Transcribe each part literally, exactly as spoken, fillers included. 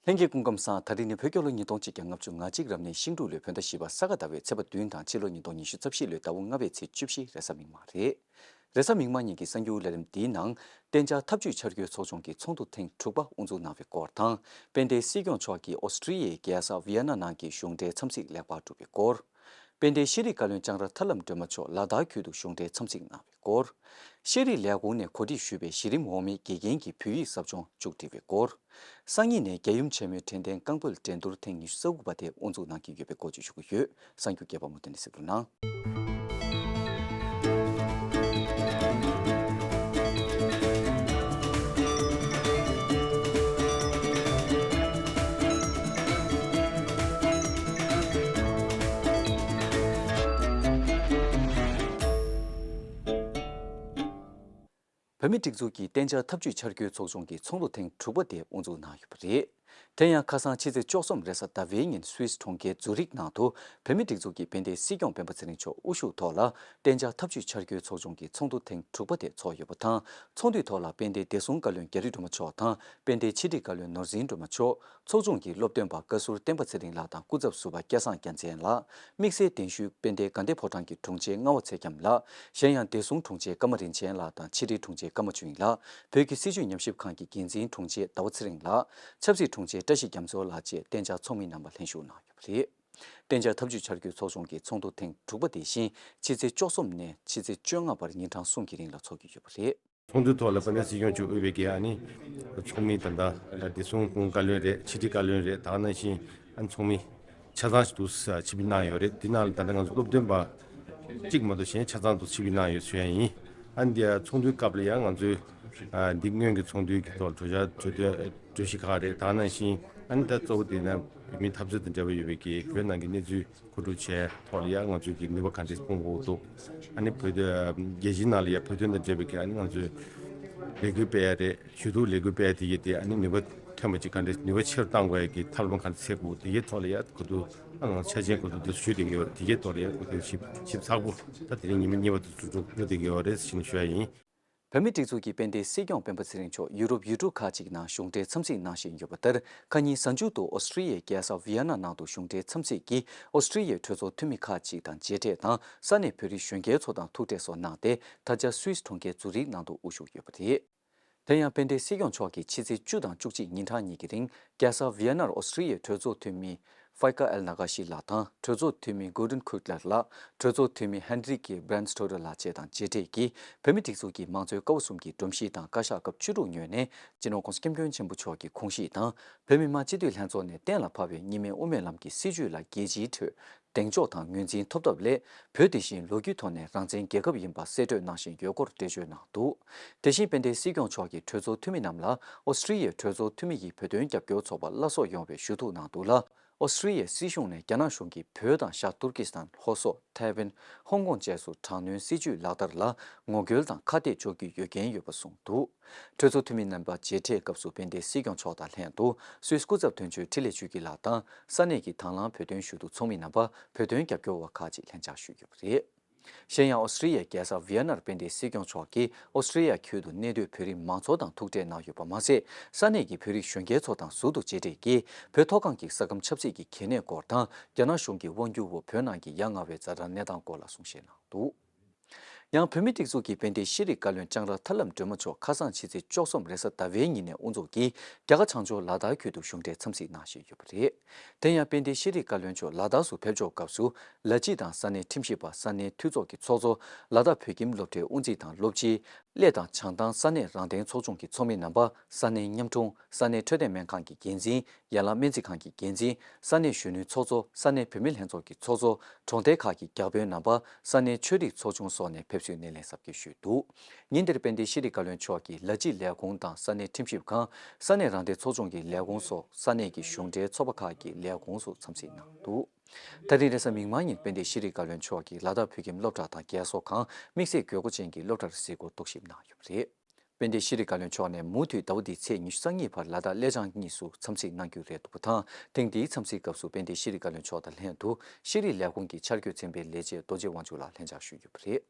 ལྷན་རྒྱས་སྐུ་ཁམས་བཟང་། ད་རིང་ནི་བོད་རྒྱལ་ལོ་ཉིས་སྟོང་གཅིག་བརྒྱ་ལྔ་བཅུ་ང་གཅིག་རབ་གནས་ཤིང་འབྲུག་ལོའི་བོད་ཟླ་བཞི་པ་ས་ག་ཟླ་བའི་ཚེས་པ་བདུན་དང་ཕྱི་ལོ་ཉིས་སྟོང་ཉི་ཤུ་རྩ་བཞི་ལོའི་ཟླ་བ་ལྔ་པའི་ཚེས་བཅུ་བཞི་རེས་གཟའ་མིག་དམར་རེད། རེས་གཟའ་མིག་དམར་ཉིན་གྱི་གསར་འགྱུར་ལས་རིམ་འདིའི་ནང་། གཏན་འཇགས་འཐབ་ཇུས་འཆར་འགོད་ཚོགས་ཆུང་གི་ཚོགས་འདུ་ཐེངས་དྲུག་པ་དབུ་འཛུགས་གནང་བའི་སྐོར་དང་། དཔལ་ལྡན་སྲིད་སྐྱོང་མཆོག་གིས་ཨོ་སི་ཀྲི་ཡའི་རྒྱལ་ས་ཝི་ཡ་ན་ནང་གི་གཞུང་འབྲེལ་འཚམས་གཟིགས་ལེགས་པར་གྲུབ་པའི་སྐོར། དཔལ་ལྡན་ཤེས་རིག་བཀའ་བློན་ལྕང་ར་ཐར་ལམ་སྒྲོལ་མ་མཆོག་ལ་དྭགས་ཁུལ་དུ་གཞུང་འབྲེལ་འཚམས་གཟིགས་གནང་བའི་སྐོར། ཤེས་རིག་ལས་ཁུངས་ནས་གོ་སྒྲིག་ཞུས་པའི་གཞི་རིམ་འོག་མའི་དགེ་རྒན་གྱི་བོད་ཡིག་ཟབ་སྦྱོང་མཇུག་སྒྲིལ་བའི་སྐོར། སང་ཉིན་ནས་རྒྱལ་ཡུམ་ཆེན་མོའི་དྲན་རྟེན་རྐང་སྤོལ་འགྲན་བསྡུར་ཐེངས་ཉི་ཤུ་རྩ་དགུ་པ་དེ་དབུ་འཛུགས་གནང་གི་ཡོད་པའི་སྐོར་བཅས་ཞུ་གི་ཡོད། གསར་འགྱུར་རྒྱས་པ་མུ་མཐུད་ནས་གཟིགས་རོགས་གནང་། བོད་མིའི་སྒྲིག་འཛུགས་ཀྱི་གཏན་འཇགས་འཐབ་ཇུས་འཆར་འགོད་ཚོགས་ཆུང་གི་ཚོགས་འདུ་ཐེངས་དྲུག་པ་དེ་དབུ་འཛུགས་གནང་ཡོད་པ་རེད། དེ་ཡང་ཁ་སང་ཕྱི་ཚེས་བཅུ་གསུམ་རེས་གཟའ་ཟླ་བའི་ཉིན་སུད་སི་གྲོང་ཁྱེར་ཛུ་རིག་ནང་དུ་བོད་མིའི་སྒྲིག་འཛུགས་ཀྱི་དཔལ་ལྡན་སྲིད་སྐྱོང་སྤེན་པ་ཚེ་རིང་མཆོག་དབུ་བཞུགས་ཐོག་ལ་གཏན་འཇགས་འཐབ་ཇུས་འཆར་འགོད་ཚོགས་ཆུང་གི་ཚོགས་འདུ་ཐེངས་དྲུག་པ་དེ་ཚོགས་ཡོད་པ་དང་། ཚོགས་འདུའི་ཐོག་ལ་དཔལ་ལྡན་བདེ་སྲུང་བཀའ་བློན་རྒྱ་རི་སྒྲོལ་མ་མཆོག་དང་དཔལ་ལྡན་ཕྱི་དྲིལ་བཀའ་བློན་ནོར་འཛིན་སྒྲོལ་མ་མཆོག་ཚོགས་ཆུང་གི་སློབ་སྟོན་པ་བཀའ་ཟུར་བསྟན་པ་ཚེ་རིང་ལགས་དང་སྐུ་ཚབ་ཟུར་པ་སྐལ་བཟང་རྒྱལ་མཚན་ལགས། དམིགས་བསལ་གདན་ཞུས་དཔལ་ལྡན་དགའ་ལྡན་ཕོ་བྲང་གི་དྲུང་ཆེ་རྔ་བ་ཚེ་རྒྱམ་ལགས། གཞན་ཡང་བདེ་སྲུང་དྲུང་ཆེ་ཀརྨ་རིན་ཆེན་ལགས་དང་ཕྱི་དྲིལ་དྲུང་ཆེ་ཀརྨ་ཆོས་དབྱིངས་ལགས། བོད་ཀྱི་སྲིད་བྱུས་ཉམས་ཞིབ་ཁང་གི་འགན་འཛིན་དྲུང་ཆེ་ཟླ་བ་ཚེ་རིང་ལགས། ཆབ་སྲིད་དྲུང་ཆེ་བཀྲ་ཤིས་རྒྱ་མཚོ་ལགས་བཅས་གཏན་འཇགས་ཚོགས་མི་རྣམ་པ་ལྷན་ཞུགས་གནང་ཡོད་པ་རེད། གཏན་འཇགས་འཐབ་ཇུས་འཆར་འགོད་ཚོགས་ཆུང་གི་ཚོགས་འདུ་ཐེངས་དྲུག་པ་དེ་བཞིན་ཕྱི་ཚེས་བཅུ་གསུམ་ནས་ཕྱི་ཚེས་བཅོ་ལྔ་བར་ཉིན་གྲངས་གསུམ་གྱི་རིང་ལ་འཚོགས་ཀྱི་ཡོད་པ་རེད། ཚོགས་འདུའི་ཐོག་ལ་དཔལ་ལྡན་སྲིད་སྐྱོང་མཆོག་དབུས་པའི་གི་ཨ་ནི་ཚོགས་མི་ད་ལྟ་བདེ་སྲུང་བཀའ་བློན་རེད། ཕྱི་དྲིལ་བཀའ་བློན་རེད། ད་ག་ནང་བཞིན་ཨ་ནི་ཚོགས་མི་ཆ་ཚང་ཞིག་འདུག་ཆིབས་བསྒྱུར་གནང་ཡོད་རེད། དེ་ནང་ལ་ད་ལྟ་ང་ཚོ་སློབ་སྟོན་པ་གཅིག་མ་གཏོགས་གཞན་ཆ་ཚང་དུ་ཆིབས་བསྒྱུར་གནང་ཡོད་ཞུ་ཡ་ཡིན། ཨ་ནི་འདི་ཚོགས་འདུའི་སྐབས་ལ་ཡང་ང་ཚོའི་ཨ་འདི་སྔོན་གྱི་ཚོགས་འདུའི་གི་ཐོག་གྲོས་འཆར་གྲོས་གྲོས་གཞི་ཁག་རེད། ད་ག་ནང་བཞིན་ཨ་ནི་ད་གཙོ་བོ་དེ་ན་བོད་མིའི་འཐབ་རྩོད་དང་འབྲེལ་བ་ཡོད་པའི་གི་བོད་ནང་གི་གནས་ཚུལ་མཁོ་སྒྲུབ་བྱས་ཐོག་ལ་ཡང་ང་ཚོས་ཀྱི་ནུས་པ་ག་འདྲས་སྤུངས་དགོས་འདུག་ཨ་ནི་བོད་དོན་རྒྱལ་སྤྱིའི་ནང་ལ་ཡང་བོད་དོན་དང་འབྲེལ་བའི་གི་ཨ་ནི་ང་ཚོས་ལས་འགུལ་སྤེལ་ཡ་རེད། ཞུ་གཏུག་ལས་འགུལ་སྤེལ་ཡ་དེ་གི་དེ་ཨ་ནི་ནུས་པ་ཐོན་པ་ཅིག་ག་འདྲས་ནུས་པ་ཆེ་རུ་གཏང་དགོས་ཡ་གི་ཐབས་ལམ་ག་འདྲས་འཚོལ་དགོས་དེ་གའི་ཐོག་ལ་ཡང་གོ་བསྡུར་ཨ་ང་ཚོ་འཆར་ཅན་གོ་བསྡུར་དེ་ཞུ་བསྡད་ཀྱི་ཡོད་རེད། དེ་གའི་ཐོག་ལ་ཡང་གོ་བསྡུར་ཞིབ་ཞིབ་ཚགས་པོ་ད་དེ་རིང་ཉི་མ་གཉིས་པ་དུ་ཚུགས་འགྲོ་བསྡད་ཀྱི་ཡོད་རེད་ཞེས་ཞུ་ཡ་ཡིན། བོད་མིའི་སྒྲིག་འཛུགས་ཀྱི་དཔལ་ལྡན་སྲིད་སྐྱོང་སྤེན་པ་ཚེ་རིང་མཆོག་ཡུ་རོབ་ཡུལ་གྲུ་ཁག་ཅིག་ནང་གཞུང་འབྲེལ་འཚམས་གཟིགས་གནང་བཞིན་ཡོད་པ་ལྟར། ཁ་ཉིན་གཟའ་མཇུག་ཏུ་ཨོ་སི་ཀྲི་ཡའི་རྒྱལ་ས་ཝི་ཡ་ན་ནང་དུ་གཞུང་འབྲེལ་འཚམས་གཟིགས་ཀྱིས་ཨོ་སི་ཀྲི་ཡའི་གྲོས་ཚོགས་འཐུས་མི་ཁག་ཅིག་དང་མཇལ་འཕྲད་དང་ས་གནས་བོད་རིགས་གཞོན་སྐྱེས་ཚོ་དང་ཐུག་འཕྲད་སོགས་གནང་སྟེ། ད་ཆ་སུད་སི་གྲོང་ཁྱེར་ཛུ་རིག་ནང་དུ་དབུ་བཞུགས་ཡོད་པ་རེད། དེ་ཡང་དཔལ་ལྡན་སྲིད་སྐྱོང་མཆོག་གིས་ཕྱི་ཚེས་བཅུ་དང་བཅུ་གཅིག་ཉིན་གྲངས་གཉིས་ཀྱི་རིང་རྒྱལ་ས་ཝི་ཡ་ནར་ཨོ་སི་ཀྲི་ཡའི་གྲོས་ཚོགས་འཐུས་མི་ཧྥའི་ཀ་ཨེལ་ན་ག་ཤི་ལགས་དང་གྲོས་ཚོགས་འཐུས་མི་གོར་ཌོན་ཁུག་ལགས་ལ། གྲོས་ཚོགས་འཐུས་མི་ཧན་རི་ཀེ་བྷི་རན་སི་ཊོ་ཊར་ལགས་བཅས་དང་མཇལ་འཕྲད་ཀྱིས་བོད་མིའི་སྒྲིག་འཛུགས་ཀྱི་མང་གཙོའི་ཀ་བ་གསུམ་གྱི་སྒྲོམ་གཞི་དང་བཀའ་ཤག་སྐབས་བཅུ་དྲུག་ངོས་ནས་སྤྱི་ནོར་༸གོང་ས་༸སྐྱབས་མགོན་ཆེན་པོ་མཆོག་གི་དགོངས་གཞི་དང་བོད་མི་མང་སྤྱི་འཐུས་ལྷན་ཚོགས་ནས་གཏན་ལ་ཕབ་པའི་གཉིས་སྨན་དབུ་མའི་ལམ་གྱི་སྲིད་བྱུས་ལ་རྒྱལ་སྤྱིའི་ཁྲོད་གདེང་འཇོག་དང་ངོས་འཛིན་ཐོབ་ཐབས་སླད། བོད་དེ་བཞིན་ལོ་རྒྱུས་ཐོག་ནས་རང་བཙན་རྒྱལ་ཁབ་ཡིན་པ་གསལ་སྤྲོད་གནང་བཞིན་ཡོད་སྐོར་འགྲེལ་བརྗོད་གནང་འདུག་དེ་བཞིན་དཔལ་ལྡན་སྲིད་སྐྱོང་མཆོག་གིས་གྲོས་ཚོགས་འཐུས་མི་རྣམས་ལ་ཨོ་སི་ཀྲི་ཡའི་གྲོས་ཚོགས་འཐུས་མི་ཡིས་བོད་དོན་རྒྱབ་སྐྱོར་ཚོགས་པ་བླ་སྲོག་ཡོང་བའི་ཞུ་གཏུག་གནང་འདུག་ལ། ཨོ་སི་ཀྲི་ཡའི་སྲིད་གཞུང་ནས་རྒྱ་ནག་གཞུང་གིས་བོད་དང་ཤར་ཏུར་ཀི་སི་ཐན། ལྷོ་སོག་ཐའེ་ཝན། ཧོང་ཀོང་བཅས་སུ་དྲག་གནོན་སྲིད་བྱུས་ལག་བསྟར་ལ་ངོ་རྒོལ་དང་ཁ་གཏད་གཅོག་རྒྱུའི་ཡོད་འགན་ཡོད་པ་གསུངས་འདུག་གྲོས་ཚོགས་འཐུས་མི་རྣམ་པ་མཇལ་འཕྲད་སྐབས་སུ་དཔལ་ལྡན་སྲིད་སྐྱོང་མཆོག་དང་ལྷན་དུ་སུད་སི་སྐུ་ཚབ་དོན་གཅོད་འཕྲིན་ལས་ཆོས་སྐྱིད་ལགས་དང་ས་གནས་ཀྱི་དང་བླངས་བོད་དོན་ཞུ་གཏུག་ཚོགས་མི་རྣམ་པ། བོད་དོན་རྒྱབ་སྐྱོར་བ་ཁག་ཅིག་ལྷན་བཅར་ཞུས་ཡོད་པ་རེད། གཞན་ཡང་ཨོ་སི་ཀྲི་ཡའི་རྒྱལ་ས་ཝི་ཡ་ནར་དཔལ་ལྡན་སྲིད་སྐྱོང་མཆོག་གིས་ཨོ་སི་ཀྲི་ཡ་ཁུལ་དུ་གནས་སྡོད་བོད་རིགས་མང་ཚོགས་དང་ཐུག་འཕྲད་གནང་ཡོད་པ་མ་ཟད། ས་གནས་ཀྱི་བོད་རིགས་གཞོན་སྐྱེས་ཚོ་དང་ཟུར་དུ་མཇལ་འཕྲད་ཀྱིས་བོད་མཐོ་སྒང་གི་ས་ཁམས་ཆབ་སྲིད་ཀྱི་གལ་གནད་སྐོར་དང་རྒྱ་ནག་གཞུང་གི་དབང་སྒྱུར་འོག་བོད་ནང་གི་ཡ་ང་བའི་ཛ་དྲག་གནས་སྟངས་སྐོར་ལ་གསུང་བཤད་གནང་འདུག་ཡང་བོད་མིའི་སྒྲིག་འཛུགས་ཀྱི་དཔལ་ལྡན་ཤེས་རིག་བཀའ་བློན་ལྕང་ར་ཐར་ལམ་སྒྲོལ་མ་མཆོག་ཁ་སང་ཕྱི་ཚེས་བཅུ་གསུམ་རེས་གཟའ་ཟླ་བའི་ཉིན་ནས་དབུ་འཛུགས་ཀྱིས་རྒྱ་གར་བྱང་ཕྱོགས་ལ་དྭགས་ཁུལ་དུ་གཞུང་འབྲེལ་འཚམས་གཟིགས་གནང་བཞིན་ཡོད་པ་རེད། དེ་ཡང་དཔལ་ལྡན་ཤེས་རིག་བཀའ་བློན་མཆོག་ལ་དྭགས་སུ་ཕེབས་འབྱོར་སྐབས་སུ་ལ་སྤྱི་དང་ས་གནས་ཁྲིམས་ཞིབ་པ། ས་གནས་འཐུས་ཚོགས་ཀྱི་ཚོགས་གཙོ། ལ་དྭགས་བོད་ཁྱིམ་སློབ་གྲྭའི་དབུ་འཛིན་དང་སློབ་སྤྱི། གླེ་དང་བྱང་ཐང་ས་གནས་རང་བདེན་ཚོགས་ཆུང་གི་ཚོགས་མི་རྣམ་པ། ས་གནས་ཉམ་ཆུང་། ས་གནས་འཕྲོད་བསྟེན་སྨན་ཁང་གི་འགན་འཛིན། ཡན་ལག་སྨན་རྩིས་ཁང་གི་འགན་འཛིན། ས་གནས་གཞོན་ནུའི་ཚོགས་གཙོ། ས་གནས་བུད་མེད་ལྷན་ཚོགས་ཀྱི་ཚོགས་གཙོ། གྲོང་རྡལ་ཁག་གི་བརྒྱ་དཔོན་རྣམ་པ། ས་གནས་ཆོས་རིག་ཚོགས་ཆུང་སོགས་ནས་ཕེབས་བསུའི་སྣེ་ལེན་གཟབ་རྒྱས་ཞུས་འདུག་ཉིན་དེར་དཔལ་ལྡན་ཤེས་རིག་བཀའ་བློན་མཆོག་གིས་ལ་སྤྱི་ལས་ཁུངས་དང་ས་གནས་ཁྲིམས་ཞིབ་ཁང་། ས་གནས་རང་བདེན་ཚོགས་ཆུང་གི་ལས་ཁུངས་སོགས་ས་གནས་ཀྱི་གཞུང་འབྲེལ་ཚོགས་པ་ཁག་གི་ལས་ཁུངས་སུ་འཚམས་གཟིགས་གནང་འདུག་ད་རིང་རེས་གཟའ་མིག་དམར་ཉིན་དཔལ་ལྡན་ཤེས་རིག་བཀའ་བློན་མཆོག་གིས་ལ་དྭགས་བོད་ཁྱིམ་སློབ་གྲྭ་དང་རྒས་གསོ་ཁང་། དམིགས་བསལ་དགོས་མཁོ་ཅན་གྱི་སློབ་གྲྭར་གཟིགས་སྐོར་རྟོག་ཞིབ་གནང་ཡོད་པ་རེད། དཔལ་ལྡན་ཤེས་རིག་བཀའ་བློན་མཆོག་ནས་མུ་མཐུད་ཟླ་བ་འདིའི་ཚེས་ཉི་ཤུ་རྩ་གཉིས་བར་ལ་དྭགས་གླེ་བྱང་གཉིས་སུ་འཚམས་གཟིགས་གནང་རྒྱུ་རེད་འདུག་པ་དང་། ཐེངས་འདིའི་འཚམས་གཟིགས་སྐབས་སུ་དཔལ་ལྡན་ཤེས་རིག་བཀའ་བློན་མཆོག་དང་ལྷན་དུ་ཤེས་རིག་ལས་ཁུངས་ཀྱི་འཆར་འགོད་ཚན་པའི་ལས་བྱེད་རྡོ་རྗེ་དབང་ཕྱུག་ལགས་ལྷན་བཅར་ཞུས་ཡོད་པ་རེད།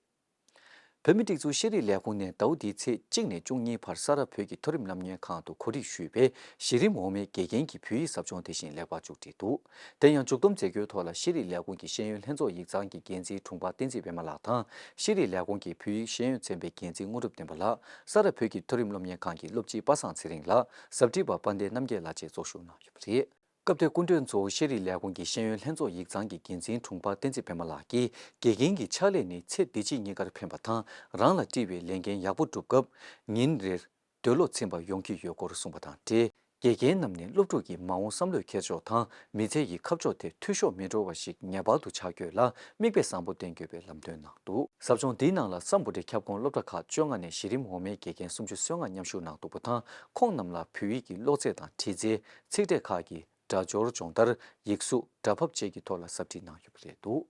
བོད་མིའི་སྒྲིག་འཛུགས་ཤེས་རིག་ལས་ཁུངས་ནས་ཟླ་བ་འདིའི་ཚེས་གཅིག་ནས་བཅུ་གཉིས་བར་ས་རཱ་བོད་ཀྱི་མཐོ་རིམ་སློབ་གཉེར་ཁང་དུ་གོ་སྒྲིག་ཞུས་པའི་གཞི་རིམ་འོག་མའི་དགེ་རྒན་གྱི་བོད་ཡིག་ཟབ་སྦྱོང་དེ་བཞིན་ལེགས་པར་མཇུག་བསྒྲིལ་འདུག་དེ་ཡང་མཇུག་བསྡོམས་མཛད་སྒོའི་ཐོག་ལ་ཤེས་རིག་ལས་ཁུངས་ཀྱི་ཤེས་ཡོན་ལྷན་ཚོགས་ཡིག་ཚང་གི་འགན་འཛིན་དྲུང་འཕར་བསྟན་འཛིན་པད་མ་ལགས་དང་། ཤེས་རིག་ལས་ཁུངས་ཀྱི་བོད་ཡིག་ཤེས་ཡོན་ཚན་པའི་འགན་འཛིན་དངོས་གྲུབ་བསྟན་པ་ལགས། ས་རཱ་བོད་ཀྱི་མཐོ་རིམ་སློབ་གཉེར་ཁང་གི་སློབ་སྤྱི་པ་སངས་ཚེ་རིང་ལགས། ཟབ་ཁྲིད་པ་དཔལ་ལྡན་རྣམ་རྒྱལ་ལགས་བཅས་ཚོགས་ཞུགས་གནང་ཡོད་པ་རེད། སྐབས་དེར་སྐུ་མགྲོན་གཙོ་བོ་ཤེས་རིག་ལས་ཁུངས་ཀྱི་ཤེས་ཡོན་ལྷན་ཚོགས་ཡིག་ཚང་གི་འགན་འཛིན་དྲུང་འཕར་བསྟན་འཛིན་པད་མ་ལགས་ཀྱིས། དགེ་རྒན་གྱི་ཕྱག་ལས་ནི་ཚེ་འདི་ཕྱི་གཉིས་ཀར་ཕན་པ་དང་། རང་ལ་དཀྲིས་པའི་ལས་འགན་ཡག་པོ་སྒྲུབ་སྐབས། ཉིན་རེར་འདོད་བློ་ཚིམ་པ་ཡོང་གི་ཡོད་སྐོར་གསུངས་པ་དང་འབྲེལ། དགེ་རྒན་རྣམས་ནས་སློབ་ཕྲུག་གི་མ་འོངས་བསམ་བློའི་འཁྱེར་ཕྱོགས་དང་མི་ཚེ་ཡི་ཁ་ཕྱོགས་ཐད་འཐུས་ཤོར་མི་འགྲོ་བ་ཞིག་ངེས་པར་དུ་བྱ་དགོས་ལ། མིག་དཔེ་བཟང་པོ་བསྟན་དགོས་པའི་ལམ་སྟོན་གནང་འདུག་ཟབ་སྦྱོང་འདིའི་ནང་ལ་སམ་བྷོ་ཊའི་ཁྱབ་ཁོངས་སློབ་གྲྭ་ཁག་བཅོ་ལྔ་ནས་གཞི་རིམ་འོག་མའི་དགེ་རྒན་སུམ་ཅུ་སོ་ལྔ་མཉམ་ཞུགས་གནང་འདུག་པ་དང་། ཁོང་རྣམས་ལ་བོད་ཡིག་གི་ཀློག་ཚད་དང་བྲིས་རྩལ། ཚིག་ཕྲད་ཁག་གི་སྒྲ་སྦྱོར་སྦྱོང་བརྡར། ཡིག་གཟུགས། སྒྲ་ཕབ་བཅས་ཀྱི་ཐོག་ལ་ཟབ་ཁྲིད་གནང་ཡོད་པ་རེད་འདུག་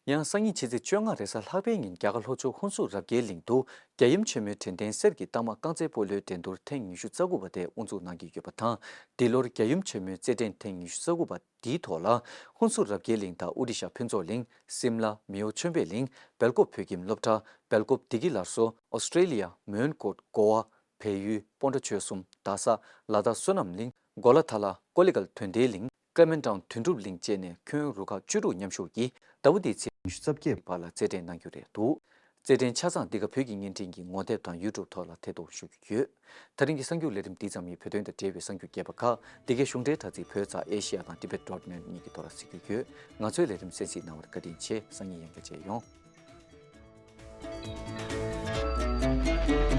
ཡང་སང་ཉིན་ཕྱི་ཚེས་བཅོ་ལྔ་རེས་གཟའ་ལྷག་པའི་ཉིན་རྒྱ་གར་ལྷོ་ཕྱོགས་ཧུན་སུར་རབ་རྒྱས་གླིང་དུ་རྒྱལ་ཡུམ་ཆེན་མོའི་དྲན་རྟེན་གསེར་གྱི་རྟགས་མ་རྐང་རྩེད་སྤོ་ལོའི་འགྲན་བསྡུར་ཐེངས་ཉི་ཤུ་རྩ་དགུ་པ་དེ་དབུ་འཛུགས་གནང་གི་ཡོད་པ་དང་། འདི་ལོར་རྒྱལ་ཡུམ་ཆེན་མོའི་རྩེད་འགྲན་ཐེངས་ཉི་ཤུ་རྩ་དགུ་པ་འདིའི་ཐོག་ལ་ཧུན་སུར་རབ་རྒྱས་གླིང་དང་ཨོ་ཌི་ཤ་ཕུན་ཚོགས་གླིང་། སིམ་ལ། མིའོ་ཆོས་འཕེལ་གླིང་། སྦེལ་ཀོབ་བོད་ཁྱིམ་སློབ་གྲྭ། སྦེལ་ཀོབ་བདེ་སྐྱིད་སླར་གསོ། ཨོ་སི་ཀྲེ་ལི་ཡ། མོན་གྷོ། གོ་བ། བལ་ཡུལ། སྤོན་ཊ་ཆོལ་གསུམ། རྡ་ས། ལ་དྭགས་བསོད་ནམས་གླིང་། གོ་ལ་ཐ་ལ། ཀོ་ལི་གལ་དོན་ལྡན་གླིང་། ཀ་མན་ཊའུན་དོན་གྲུབ་གླིང་བཅས་ནས་ཁྱོན་རུ་ཁག་བཅུ་དྲུག་མཉམ་ཞུགས་ཀྱིས་ཟླ་བ་འདིའི་ཚེས་ཉི་ཤུ་རྩ་བརྒྱད་བར་ལ་རྩེད་འགྲན་གནང་རྒྱུ་རེད་འདུག་རྩེད་འགྲན་ཆ་ཚང་འདི་ག་བོད་ཀྱི་བརྙན་འཕྲིན་གྱི་ངོ་དེབ་དང་ཡུ་ཊུབ་ཐོག་ལ་ཐད་གཏོང་ཞུ་རྒྱུ་ཡོད། ད་རིང་གི་གསར་འགྱུར་ལས་རིམ་འདི་ཙམ་ཡིན། བོད་དོན་དང་འབྲེལ་བའི་གསར་འགྱུར་རྒྱས་པ་ཁག་འདི་གའི་གཞུང་འབྲེལ་དྲ་ཚིགས་བོད་ཙ་ཨེ་ཤི་ཡ་དང་ཊི་བེ་ཊི་ཌོ་ཊི་ནེ་ཊི་གཉིས་ཀྱི་ཐོག་ལ་གཟིགས་རྒྱུ་ཡོད། ང་ཚོའི་ལས་རིམ་གསན་གཟིགས་གནང་བར་བཀའ་དྲིན་ཆེ། སང་ཉིན་ཡང་བསྐྱར་མཇལ་ཡོང་།